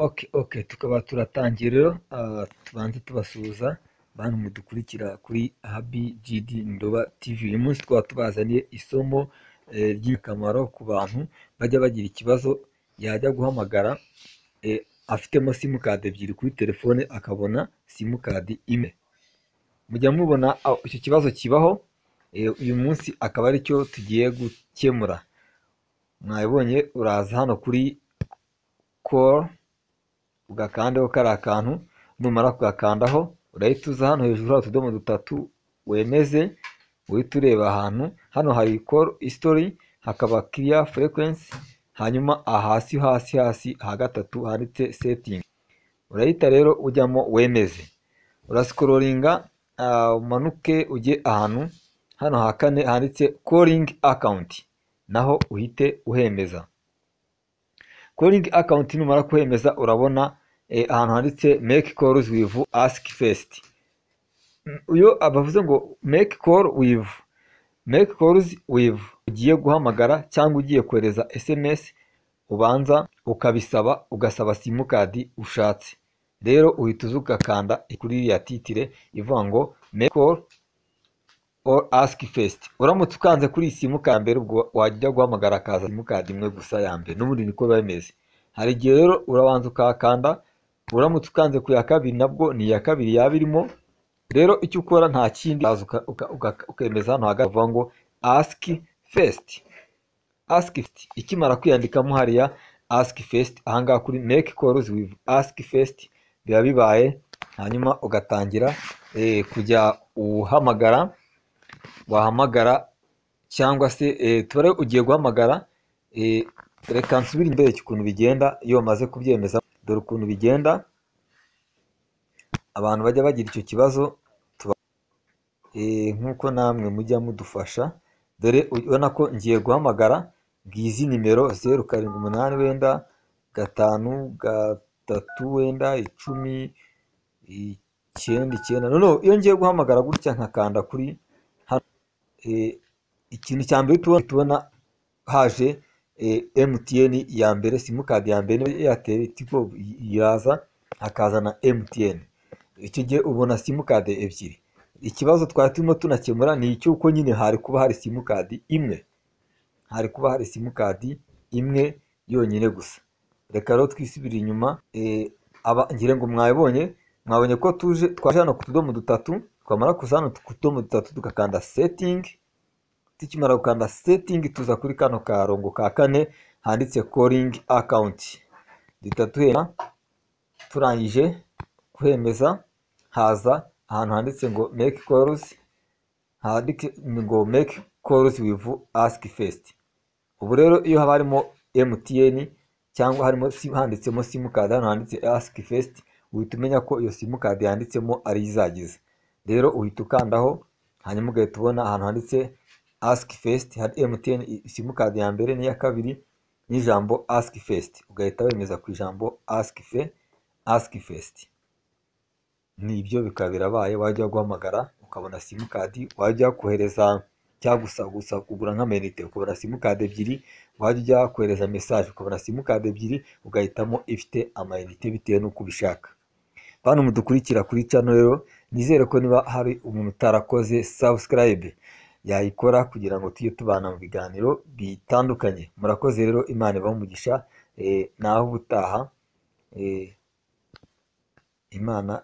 Okay, tukaba turatangiye rero. Tubanze tubasuhuza bantu mudukurikira kuri Habi GD Ndoba TV. Uyu munsi twaba tubazaniye isomo ry'akamaro ku bantu bajya bagira ikibazo, yajya guhamagara afitemo simukadi ebyiri kuri telefone akabona simukadi imwe. Mujya mubona icyo kibazo kibaho. Uyu munsi akaba aricyo tugiye gukemura. Mwabibonye, uraza hano kuri call, ugakandaho kariya kantu. Numara kugakandaho, urahita uza hano hejuru hari utudomo dutatu, wemeze. Uhita ureba ahantu hano hari call history, hakaba clear frequency, hanyuma aha hasi hasi hasi ha gatatu handitse setting. Urahita rero ujyamo, wemeze, urascrollinga, umanuke ujye ahantu hano ha kane handitse calling account, naho uhite uhemeza calling account. Numara kuhemeza, urabona ahantu handitse "Make calls with ask first". Iyo bavuze ngo make calls with, ugiye guhamagara cyangwa ugiye kohereza SMS, ubanza ukabisaba, ugasaba simukadi ushatse. Rero uhita uza ugakanda kuri iriya titre ivuga ngo "Make call or ask first". Uramutse ukanze kuri iyi simukadi mbere, ubwo wajya guhamagara akaza simukadi imwe gusa ya mbere. N'ubundi niko biba bimeze. Hari igihe rero urabanza ukahakanda, uramutse ukanze ku ya kabiri, nabwo ni iya kabiri yaba irimo. Rero icyo ukora nta kindi, uraza ukemeza hano hagati bavuga ngo "Ask first". Ask first ikimara kwiyandikamo hariya, ask first, ahangaha kuri "Make calls with ask first", biba bibaye. Hanyuma ugatangira kujya uhamagara. Wahamagara cyangwa se tubare ugiye guhamagara, reka nsubire imbere ukuntu bigenda iyo wamaze kubyemeza. Dore ukuntu bigenda. Abantu bajya bagira icyo kibazo, nk'uko namwe mujya mudufasha. Dore ubona ko ngiye guhamagara, ngizi nimero 078 wenda 53 wenda 10 99. Noneho iyo ngiye guhamagara gutya nkakanda kuri hano, ikintu cya mbere tubona haje MTN ya mbere, simukadi ya mbere. Airtel Tigo iraza, hakaza na MTN. Icyo gihe ubona simukadi ebyiri. Ikibazo twari turimo tunakemura ni icy'uko nyine hari kuba hari simukadi imwe, hari kuba hari simukadi imwe yonyine gusa. Reka rero twisubire inyuma. Aba ngira ngo mwabibonye, mwabonye ko tuje twaje hano ku tudomo dutatu. Twamara kuza hano ku tudomo dutatu, tugakanda setting. Tukimara gukanda setting, tuza kuri kano karongo ka kane handitse calling account, duhita tuhema. Turangije kuhemeza, haza ahantu handitse ngo make calls, handitse ngo "Make calls with ask first". Ubu rero iyo haba harimo MTN cyangwa harimo handitsemo simukadi hano handitse "Ask first", uhita umenya ko iyo simukadi yanditsemo ari izagize. Rero uhita ukandaho, hanyuma ugahita ubona ahantu handitse "Ask first", hari MTN simukadi ya mbere n'iya kabiri n'ijambo "Ask first", ugahita wemeza ku ijambo ask first. Nibyo, bikaba birabaye. Wajya guhamagara ukabona simukadi, wajya kohereza cyangwa gusa gusa kugura nk'amayinite ukabona simukadi ebyiri, wajya ujya kohereza message ukabona simukadi ebyiri, ugahitamo ifite amayinite bitewe n'uko ubishaka. Bantu mudukurikira kuri channel rero, nizere ko niba hari umuntu utarakoze subscribe yayikora kugira ngo tujye tubana mu biganiro bitandukanye. Murakoze rero, Imana ibahe umugisha. Naho ubutaha, Imana.